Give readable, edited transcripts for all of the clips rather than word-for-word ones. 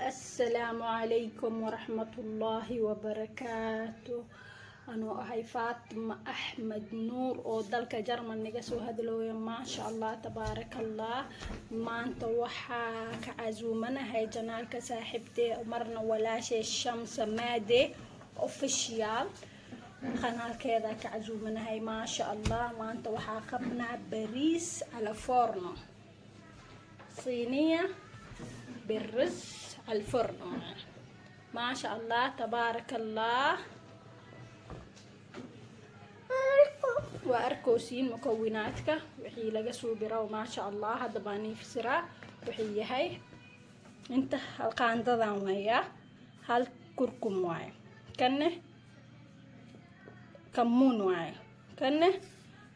Assalaamu calaykum waraxmatullaahi wabarakaatu. Anuu ahay Faatima Axmed Nuur oo dalka Jarmal naga soo hadlooya. Maasha Allah, tabaaraka Allah. Maanta waxaa ka casuumanahay channelka saaxiibtee, marna walaashay, Shamsa Maade Official, channelkeeda ka casuumanahay. Maasha Allah, maanta waxaa qabnaa bariis ala forno, صينية بالرز على الفرن. ما شاء الله تبارك الله. Waa arkosiin mukawinaadka wixii laga suubiro. Maasha Allah, hadda baan ii fasiraa wuxuu yahay. Inta hal qaandadan waayaa, hal kurkum waaye, kanne kamuun waaye, kanne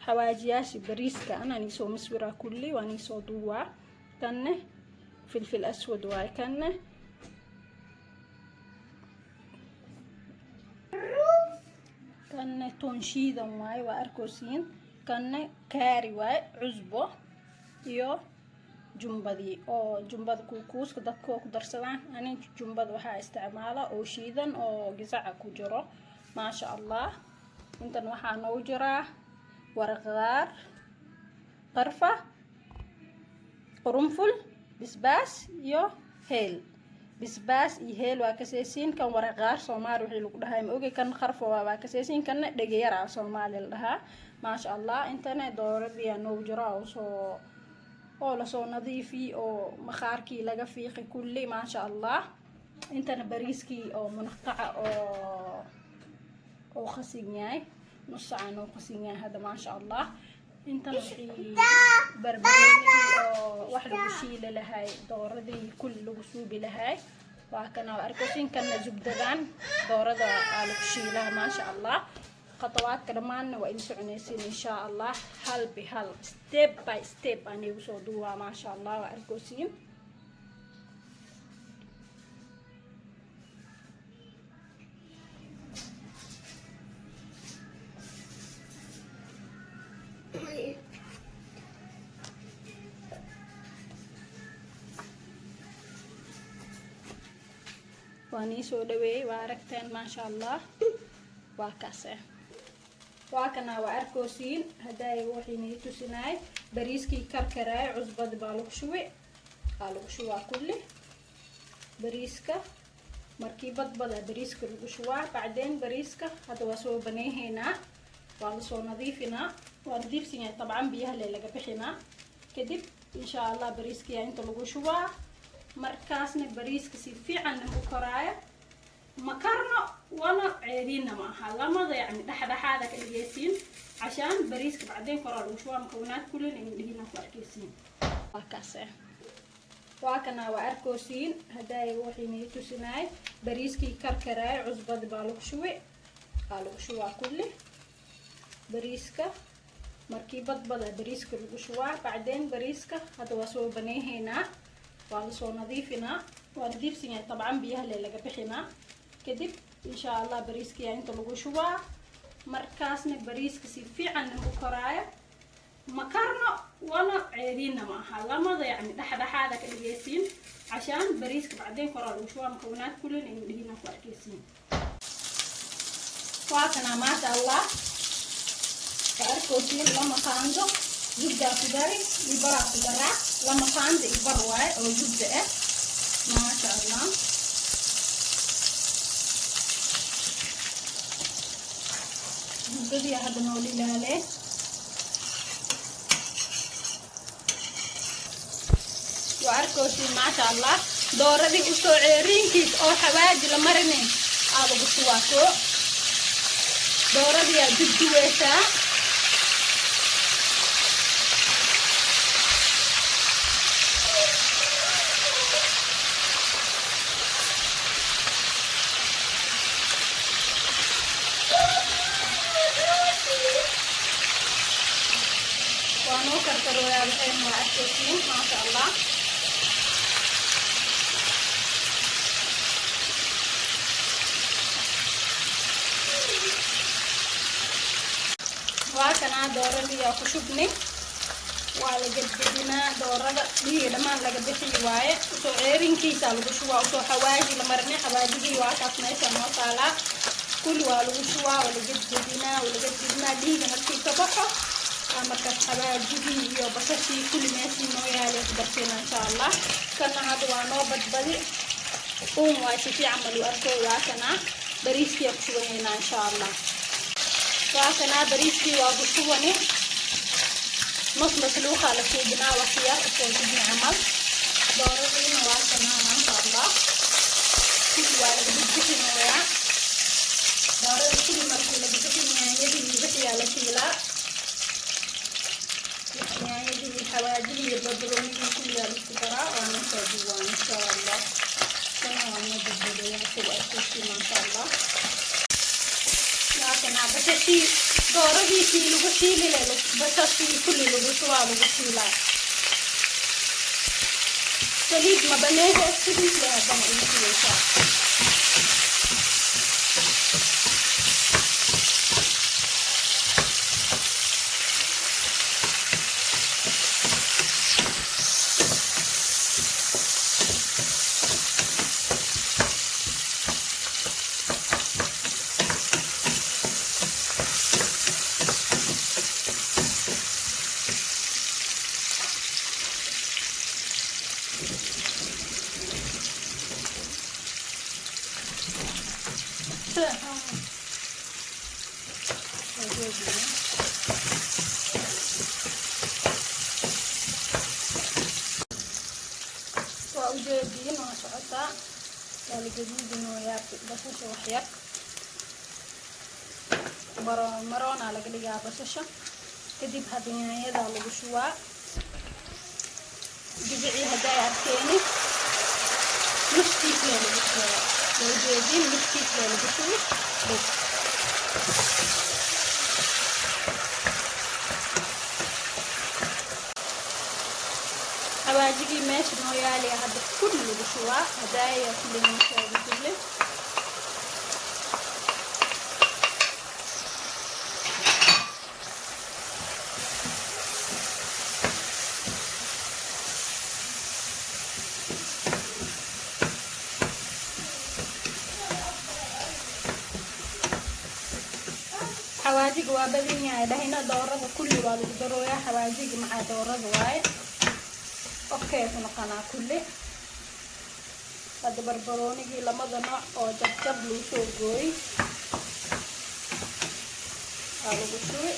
xawaajiyaashii bariiska anaan iisoo maswiraa kulli, waan iisoo duwaa. Kanne filfil aswad waaye, kanne toon shiidan waaye, waa arkosiin. Kanne kaari waaye, cusbo iyo jumbadii oo jumbada kuukuuska dadka ku darsadaan. Ani jumbada waxaa isticmaala oo shiidan oo gisaca ku jiro. Maasha Allah, intan waxaa noogu jiraa waraqdaar, qarfa, qurunful, bisbaas iyo heel. Bisbaas iyo heel waa kaseesiin. Kan waraqaar Soomaali wixii lagu dhahay ma ogi. Kan qarfa waa kaseesiin, kanna dhegeyara Soomaali la dhahaa. Maasha Allah, intana dooradii aa noogu jira oo soo oo lasoo nadiifi oo maqaarkii laga fiiqi kulli. Maasha Allah, intana bariiskii oo munaqaca oo qasin yahay, nus saacan oo qasin yahay hadda. Maasha Allah, intan wixii barbaroonigii oo wax lagu shiili lahay, dooradii kulli lagu suubi lahay, waa kana. Arkosiin kana zubdadan doorada aa lagu shiilaa. Maasha Allah, khatawaadka dhammaanna waa idin soconaysiin insha Allah, hal bi hal, step by step aan igu soo duwaa. Maasha Allah, waa arkosiin. Waa nii soo dhaweeyey, waa aragteen. Maasha Allah, waa kaase, waa kana, waa arkoosiin. Haddaay waxay nii tusinaay bariiskii karkaraay, cusbadi baa lagu shubi, aa lagu shubaa kulli bariiska. Markii badbada bariiska lagu shubaa, bacdeen bariiska hadda waa soo baneehaynaa, waa lasoo nadiifinaa, waa nadiifsan yahay dabcan, biyaha le laga bixinaa. Kadib insha Allah bariiskiyaa inta lagu shubaa. Markaasna bariiska si fiicanna u koraayo, ma karno wana ceeriinna ma aha, lamada yacni dhexdhexaada ka dhigaysiin, cashaan bariiska bacdeen koraa lagu shubaa. Mukawinaad kulin in dhihina ku arkaysiin. Waa kaase, waa kana, waa arkoosiin. Haddaay waxay nii tusinaay bariiskii karkaraay, cusbadi baa lagu shubi, aa lagu shubaa kulli bariiska. Markii badbada bariiska lagu shubaa, bacdeen bariiska hadda waa soo baneehaynaa, waa lasoo nadiifinaa, waa nadiifsan yahay dabcan, biyaha le laga bixinaa. Kadib insha Allah bariiskiyaa inta lagu shubaa. Markaasna bariiska si fiicanna u koraayo, ma karno wana ceeriinna ma aha, lamada yacni dhexdhexaada ka dhigaysiin, cashaan bariiska bacdeen koraa lagu shubaa. Mukawinaad kulin in dhihina ku arkaysiin. Waa kana, maasha Allah, waa arkoosiin. Lama qaando zubdaa ku dari iyo baraa ku daraa, lama qaando iyo bar waaye oo zubda ah. Maasha Allah, zubdadii hadda nool ilaalee. Waa arkoosiin, maasha Allah. Dooradii usoo ceeriinkiis oo xawaaji la marinin aa lagu shubaa koo. Dooradii aa dubduweysaa. Waa noo karkarooyaa waxayna, waa arkaysiin. Maasha Allah, waa kanaa, dooradii aa ku shubnay. Waa la gedgedinaa doorada, dhiiga dhammaan laga bixi waaye. Usoo ceerinkiisa lagu shubaa, usoo xawaaji la marinay. Xawaajigii waa kaas meesha noo taalaa, kulli waa lagu shubaa, waa la gedgedinaa, waa la gedgedinaa. Dhiiga markii ka baxo, markaas xawaajigii iyo basashii kulli meeshii noo yaalay ku darsiina, insha Allah. Kana hadda waa noo badbadi uun, waa si fiican malu arko. Waa kana bariiskii ku shubaneynaa, insha Allah. Waa kanaa bariiskii waa ku shubani. Nus masluuqa la suubinaa, wax yar usoo gudni camal. Dooradiina waa kanaa, maasha Allah. Kulli waa laga bixinayaa doorada kulli. Markii laga bixin, yaanyadii iyo wixiyaa la shiilaa. Yaanyadii iyo xawaajidii iyo barbaroonigii kulliyaa la isku daraa, waa noo soo duwaa, insha Allah. Kana waa noo badbadayaa sida arkaysi, maasha Allah. Waa kanaa basashii, dooradiisii lagu shiili le, basashii kulli lagu shubaa, lagu shiilaa. Saliid ma baneehe, saliid le haddana ugu shubeysaa. Waa ujeediin, waa socotaa, waa la gaduudinooyaa basasha waxyar. Maroonaa laga dhigaa basasha. Kadib hadda yaanyadaa lagu shubaa. Dibicii hadday arkeeni, nuskiis lee lagu shubaa. Waa ujeediin, nuskiis lee lagu shubi bes. Xawaajigii meesha noo yaaliya hadda kulli lagu shubaa, hadaaya kulli noo sheegay kulli. Xawaajiga waa badan yahay dhahina, doorada kulli waa lagu darooyaa xawaajiga macaa doorada waaye. Okay, ku noqonaa kulli. Hadda barbaroonigii lamada nooc oo jabjab lagu soo gooyey waa lagu shubi.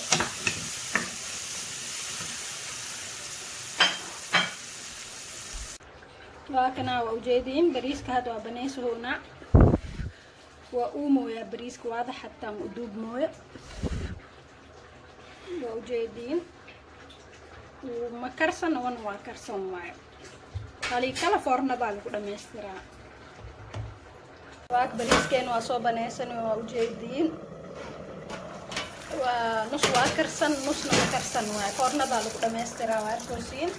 Waa kanaa, waa ujeediin bariiska hadda waa banaysahoona, waa uumooyaa bariiska, waada xataa ma uduub mooyo. Waa ujeediin, ma karsan wana waa karsan waayo, halii kala foornadaa lagu dhamaystiraa. Waak bariiskeen waa soo banaysan, waa ujeediin. Waa nus waa karsan, nusna ma karsan waayo, foornadaa lagu dhamaystiraa. Waa arkoosiin,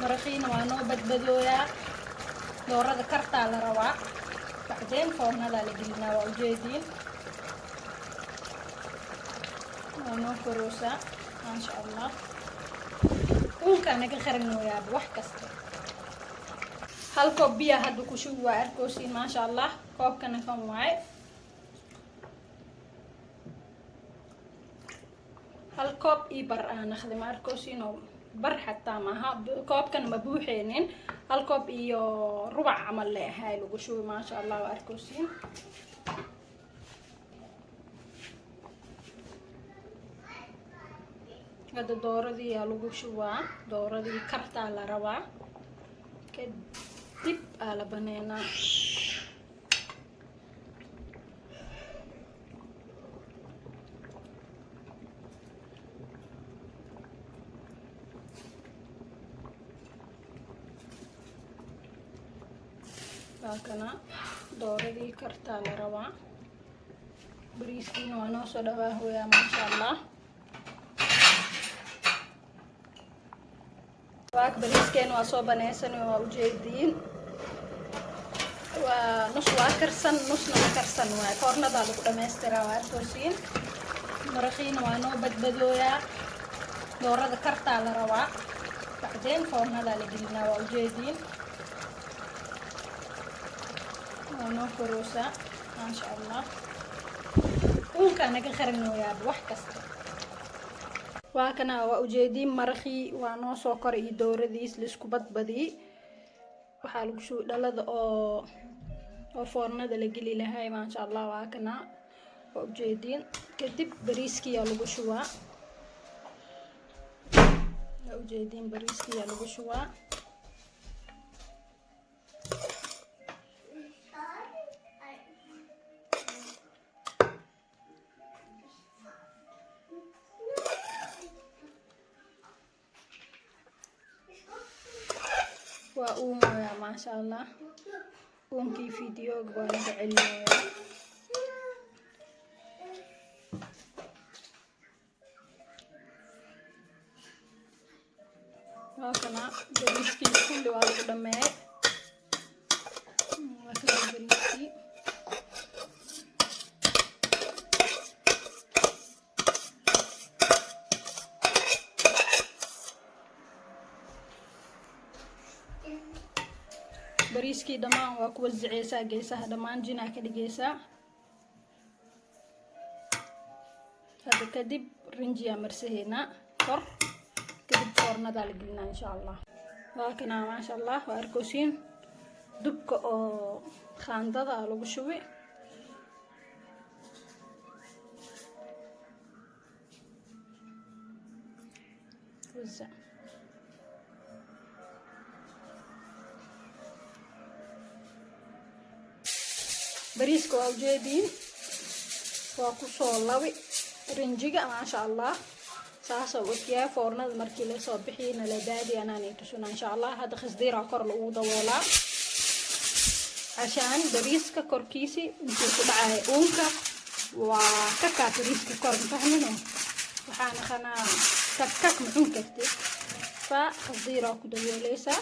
maraqiina waa noo badbadooyaa. Doorada kartaa la rabaa, bacdeen foornadaa la gelinaa. Waa ujeediin, waa noo koroosaa, maasha Allah. Uunkaa naga qaranooyaaba wax kasta. Hal koob biya hadda ku shubi, waa arkoosiin, maasha Allah. Koobkana kan waaye, hal koob io bar aan naqday, ma arkoosiin? Oo bar xataa maaha, koobkana ma buuxeynin, hal koob iyo rubac camal le ahay lagu shubi, maasha Allah. Waa arkoosiin. Hadda dooradii aa lagu shubaa, dooradii kartaa la rabaa, kadib aa la baneynaa. Waa kana dooradii kartaa la rabaa. Bariiskiina waa noo soo dhawaahoyaa, maasha Allah. Waak bariiskeena waa soo banaysan, waa ujeediin. Waa nus waa karsan, nusna ma karsan waay, foornadaa lagu dhamaystiraa. Waa arkoosiin, maraqiina waa noo badbadooyaa. Doorada kartaa la rabaa, bacdeen foornadaa la gelinaa. Waa ujeediin, waa noo koroosaa, maasha Allah. Uunkaa naga qarinooyaaba wax kasta. Waa kana, waa ujeediin, maraqii waa noo soo koray iyo dooradiis laisku badbadiyey. Waxaa lagu shubay dhalada oo foornada la geli lahay, maasha Allah. Waa kana, waa ujeediin. Kadib bariiskiyaa lagu shubaa. Waa ujeediin, bariiskiyaa lagu shubaa. Waa uumooyaa, maasha Allah. Uunkii videoga waa laga celinayaa. Waa kana, bariiskii kulli waa lagu dhameeyay. Waa kana bariiskii. Bariiskii dhammaan waa ku wasiceysaa geesaha dhammaan, jinaa ka dhigeysaa. Hadda kadib rinjiyaa marsaheynaa kor, kadib foornadaa la gelinaa, insha Allah. Waa kanaa, maasha Allah, waa arkoosiin. Dubka oo khaandada lagu shubi. Wasac. Bariiska waa ujeediin, waa kusoo labi rinjiga, maasha Allah. Saasa u egyahay foornada markii lasoo bixiyna. La daadi anaanay tusuna, insha Allah. Hadda khasdiiraa kor lagu daboolaa cashaan bariiska korkiisi intuu ku dhacaya uunka waa kakaa bariiska kor, mafahmino? Waxaa naqanaa kakkak, ma cun kartid. Fa khasdiiraa ku dabooleysaa.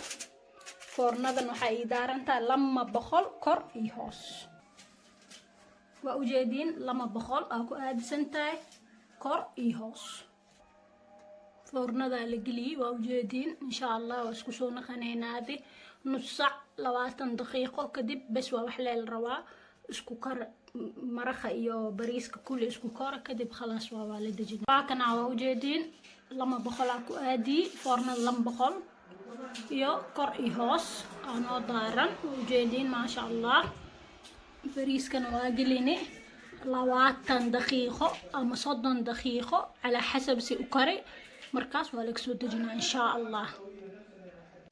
Foornadan waxaa ii daarantaa 200 kor iyo hoos. Waa ujeediin, 200 aa ku aadisan tahay kor iyo hoos. Foornadaa la geliyey, waa ujeediin. Insha Allah waa isku soo naqanaynaadi nus sac, 20 daqiiqo kadib. Bes, waa wax leel rabaa isku kar maraqa iyo bariiska kulli isku kora. Kadib khalaas, waa la dejin. Waa kana, waa ujeediin, 200 aa ku aadiyey foornada, 200 iyo kor iyo hoos aa noo daaran. Waa ujeediin, maasha Allah. Bariiskana waa gelini 20 daqiiqo ama 30 daqiiqo, calaa xasab si u kari. Markaas waa laga soo dejinaa, insha Allah.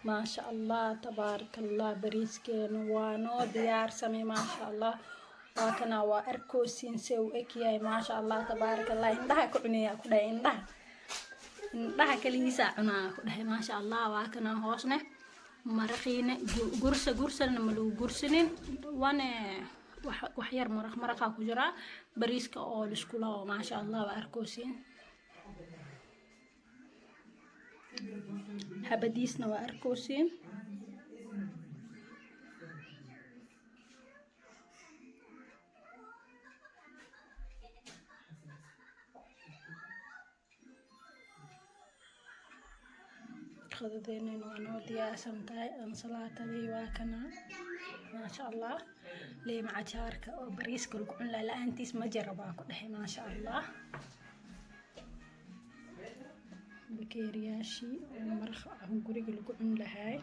Maasha Allah, tabaaraka Allah. Bariiskeena waa noo diyaarsamay, maasha Allah. Waa kana, waa arkoosiin se u egyahay, maasha Allah, tabaaraka Allah. Indhaha ku cuneeyaa ku dhahay, indhaha kaligiisaa cunaa ku dhahay, maasha Allah. Waa kana, hoosne maraqiina gursa gursana ma lagu gursanin, wane wax yar maraq maraqaa ku jiraa bariiska oo lisku labo, maasha Allah. Waa arkoosiin, xabadiisna waa arkoosiin. Qadadeenana waa noo diyaarsan tahay. Ansalaatadii waa kana, maasha Allah. Liima cajaarka oo bariiska lagu cun lahaa la-aantiis ma jira baa ku dhahay, maasha Allah. Bakeeriyaashii oo maraqa guriga lagu cun lahaay.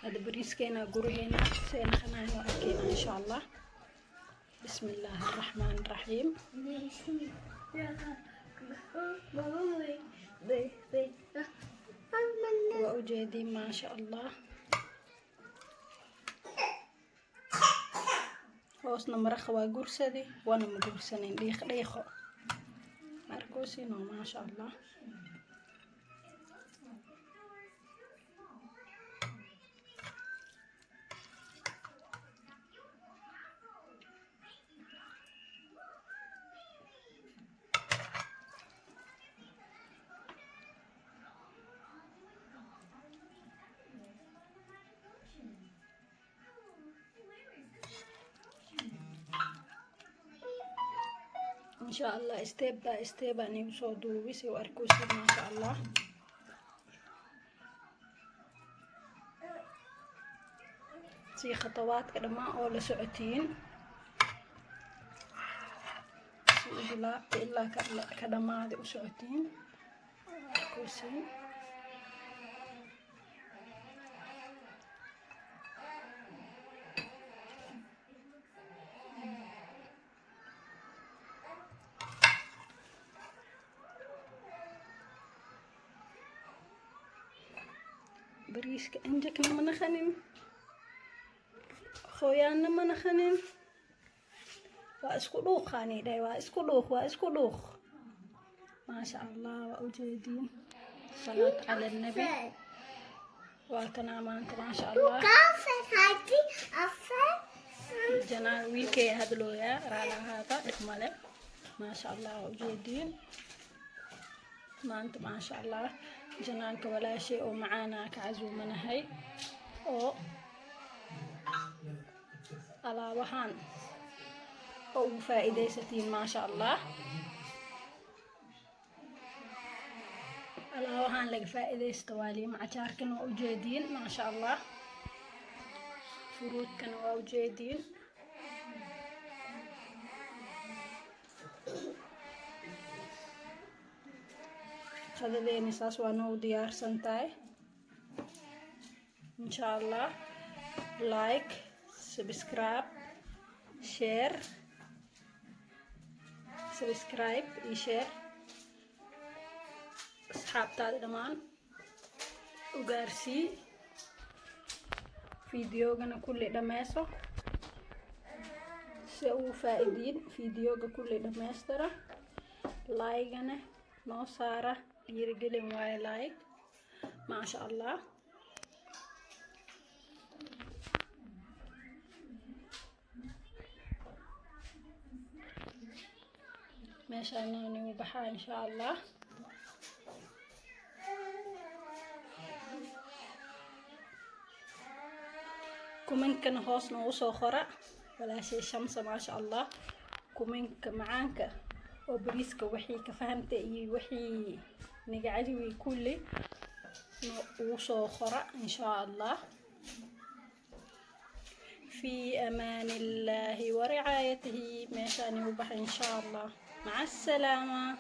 Hadda bariiskeena gurigeena see naqanayo waa arkeyna, insha Allah. Bismi illaahi araxmaan araxiim. Waa ujeediin, maasha Allah. Hoosna maraqa waa gursadi, waana ma gursanin, dhiiq dhiiqo markoosino, maasha Allah. Insha Allah, step by step aan igu soo duubi si u arkoosid, maasha Allah. Si khatawaadka dhammaan oo la socotiin, si u bilaabta ilaa ka dhammaada u socotiin, arkoosin. Bariiska injekna ma naqanin, qoyaanna ma naqanin, waa isku dhuuqaani dhahay, waa isku dhuuq, waa isku dhuuq, maasha Allah. Waa ujeediin, salaad cala nabi. Waa kanaa maanta, maasha Allah. Janaa wiilkay hadlooyaa, raalahaada, dhib male. Maasha Allah, waa ujeediin maanta, maasha Allah. Janaanka walaashay oo macaana ka casuumanahay oo alaabahaan oo ugu faa'iidaysatiin, maasha Allah. Alaabahaan laga faa'iidaysto waa liima cajaarkan, waa ujeediin, maasha Allah. Furuudkana waa ujeediin. Qadadeeni saas waa noogu diyaarsan tahay, insha Allah. Like, subscribe, share, subscribe iyo share, asxaabtaada dhammaan u gaarsii. Fideogana kulli dhameyso si ugu faa'iidiin. Fideoga kulli dhammaystira, like-gana noo saara, dhiirigelin waaye like, maasha Allah. Meeshaana nigu baxaa, insha Allah. Comment-kana hoos noogu soo qora, walaashay Shamsa, maasha Allah. Comment-ka macaanka oo bariiska wixii ka fahamtay iyo wixii naga cajibi kulli ugu soo qora, insha Allah. في أمان الله ورعايته. meeshaan igu baxa, insha Allah. مع السلامة.